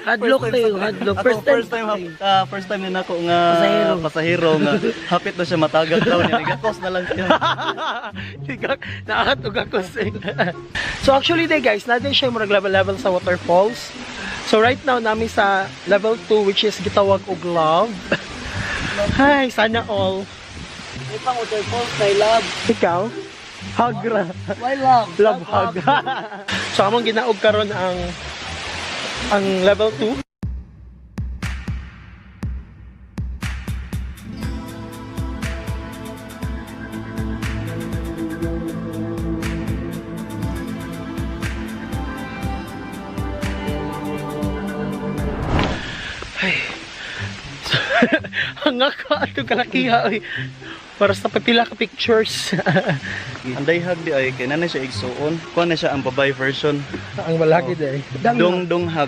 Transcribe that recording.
Hadlok tayo, hadlok. First First time, time. First time, first time ni nako nga Pasahero. Pasahero nga hapit na siya matagak daw niya. Nigakos na lang siya. Ligak, nakaatog ako sa. So actually day guys, natin siya murag level level sa waterfalls. So right now nami sa level 2, which is gitawag og love. Hi, sana all. May pang waterfalls na love. Ikaw? Hug ra. Why love? Love hug. So among ginaog karon ang level 2. Ay. Hangak ka ato kalakiha oy. Para sa pipila ka pictures. Ang dayhag di ay kay nanay siya igsuon. Kuha na siya ang babay version. Ang malaki day. Dong dong hag.